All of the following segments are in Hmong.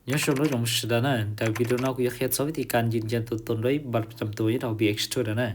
Nyob zoo lub zoo sawv daws na, ntawm video no kuv yuav qhia txog vib thi kas yws yas tua tau dua ib npam pab cam tua nyob rau B X Trade na.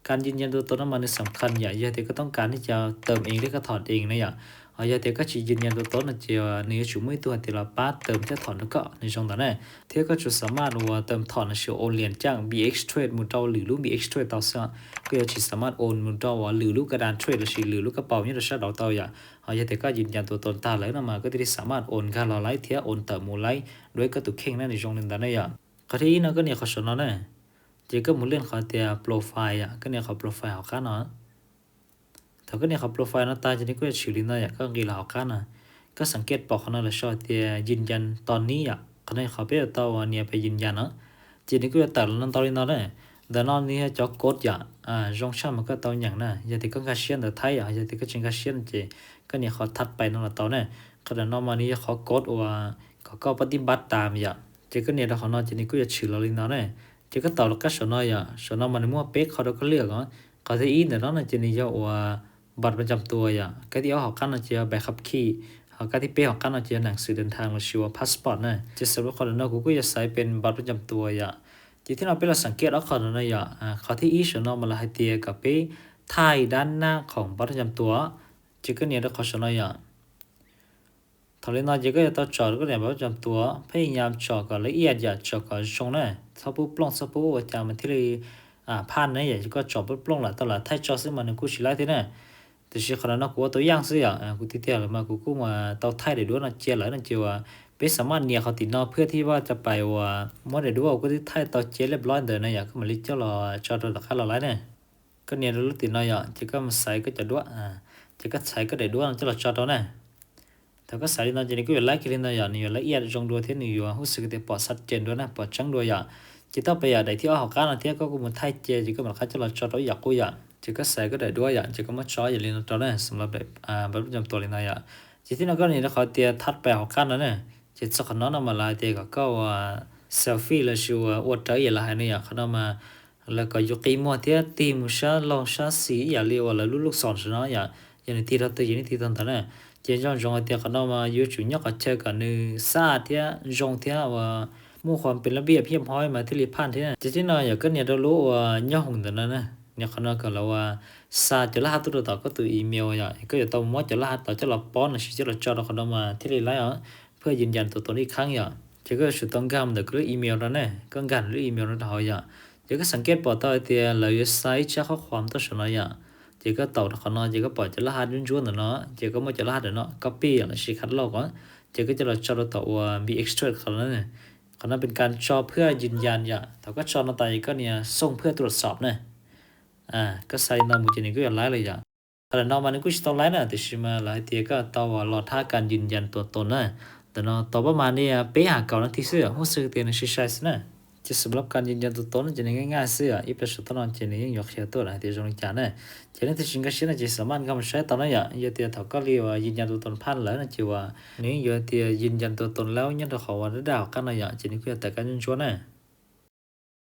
Kas yws yas tua tau no mas nws xam khas yam yog tias koj toob kas nej cov tawm ees thiab koj thom ees na yom. Ho yog tias koj tsis yws yas tua tau no ces nws yuav tsum muaj ib tug hais tias los pab tawm thiab thom rau koj nws zoo ntawd na. Thiab koj tsuas xam maj uas tawm thom los sis oos lias caj B X Trade mus rau lwm lub B X Trade tau xwb. Koj yuav tsis xam maj oos mus rau uas lwm lub kas das trade los sis lwm lub kab paus nyob rau sab nraud tau yom. Ho yog tias koj yws yas tua tau tag lawm no mas koj thiaj li xam maj oos nkag los laiv thiab oos tawm mus laiv dua ib koj tus kheej na, nws zoo li ntawd na yom. Qhov thib ib no koj nias qhov saum no na, ces koj mus len qhov tias profile yom, koj nias qhov profile hauv qab no. Thaum koj nias qhov profile no tag ces nws kuj yuav tshwm li no yom, koj nqis los hauv qab no. Koj xam kej pom qhov no lawv sau tias yws yas tua nib yom, qhov no qhov peb yuav tau uas nias pes yws yas no. Ces nws kuj yuav tawm los no ntau li no na. Ntawm no nws yog cov kod yom, zoo tshaj mas koj tau nyeem na. Yog tias koj nkag siab ntawv Thaib yom, yog tias koj tsis nkag siab no ces koj nias qhov thab pais no los tau na. Qhov ntawm no mas nws yog qhov kod uas kom koj pab tib npab tas yom. Ces koj nias rau qhov no ces nws kuj yuav tshwm los li no na. Ces koj taus rov qab saum no yom, saum no mas nws muaj peb qhov rau koj lwaj os. Qhov thib ib ntawm no no ces nws yog uas npam pab cam tua yom, kab thib ob hauv qab no ces yog npam khab khi, ho kab thib peb hauv qab no ces yog neem xwm dees thas los sis uas passport na. Ces xam lub qhov ntawm no kuv kuj yuav xaiv pes npam pab cam tua yom. Ces thib no peb los xam kej ob qhov ntawm no yom. Qhov thib ib saum no mas lawv hais tias kom peb thaij dab nab khoom npam pab cam tua, ces koj nias rau qhov saum no yom. Thaum li no ces koj yuav tau tsom rau koj daim npam pab cam tua, pheej yam tsom kom lawv ib yam yam tsom kom zoo na, txhob pub plooj txhob pub ua cas mas thiaj li phaj ne yom. Ces koj tsom pub plooj lawm tau lawv thaij tso xwb mas nws kuj tsis laib thiab na. Tiam sis qhov no no kuv ua tau yaj xwb yom, kuv tiag tiag lawm mas kuv kuj mus tau thaij daim duab no cia lawm no ces uas peb xam maj nias qhov tim no phwj thib vaj caj pais uas muab daim duab uas koj twb thaij tau cia liab plob ntawd na yom, koj mam li coj los tso rau tom qab los laib na. Koj nias rau lub tim no yom, ces koj mus xaiv koj cov duab, ces koj xaiv koj daim duab no coj los tso rau na. Thaum koj xaiv li no ces nws kuj yuav laib kiag li no yom, nws yuav laib ib yam zoo dua thiab nws yuav huj xwm tias pom xab cees dua na, pom tseeb dua yom. Ces tau pes yam daim thib ob hauv qab no thiab koj kuj mus thaij cia ces koj mam rov qab coj los tso rau ib yam qub yom. Ces koj xaiv koj daim duab yom, ces koj muab tso yam li no rau na, xam lab npam pab cam tua li no yom. Ces thib no koj nias rau qhov tias thab pais hauv qab no na. Ces txog qhov no no mas lawv hais tias kom koj ua selfie los sis ua ua rawv yam lawv hais no yom, qhov no mas lawv kom yus qi muag thiab tig mus sab laug sab xis ib yam li uas lawv lub lub xom saum no yom. Yog nws tig rau twg ces nws tig tau ntawd na. Ces nco ntsoov hais tias qhov no mas yuav tsum nyob qhov chaw kom nws xaj thiab zoo thiab uas muaj qhuas pes lab npiaj phiaj hmob mas thiaj li phaj thiab. Ces thib no yog koj nias rau lub uas nyob hoom ntawm no na, nias qhov no kom lawv uas xa cov laj hab tuaj rau tom koj tus email yom. Koj yuav tau muab cov laj hab tod coj los pob los sis coj los tso rau qhov no mas thiaj li laib os. Phwj yws yas tua tau ib kheej yom. Ces koj yuav tsum tau nkag mus ntawm koj lub email no na, koj nkag lub email no rau hauv yom. Ces koj xam kej pom tau hais tias lawv yuav xa ib tsab qhob qhuas tuaj saum no yom. Ces koj taus rau qhov no ces koj pom cov laj hab ntsuab ntsuab ntawm no, ces koj muab cov laj hab ntawm no copy los sis khab loj os, ces koj coj los tso rau tom uas B X Trade qhov no. Qhov no pes kas tso phwj yws yas yom, thaum koj tso no tas ces koj nias xoo phwj tuaj los xob na. Koj xa li no mus ces nws kuj yuav laib lawm yom. Qhov ntawm no mas nws kuj tsis tau laib na, tiam sis mas lawv hais tias koj tau uas los thab kas yws yas tua tau na. Ntawm no tau pab mas li peb has kaum nas this xwb yom, huj xwm tias nws sai sai xwb na. Ces xam lab kas yws yas tua tau no ces nws nyaj nyaj xwb yom, ib pliag saum toj no ces nws yeej yuav qhia tuaj hais tias zoo li cas na. Ces leej twg tsis nkag siab no ces xam maj nkag mus saib tau na yom. Yog tias thaum koj li uas yws yas tua tau phaj lawm no ces uas nws yeej yuav tias yws yas tua tau lawm nyob rau qhov uas dab dab hauv qab no yom, ces nws kuj yuav tawm kab ntsuab ntsuab na.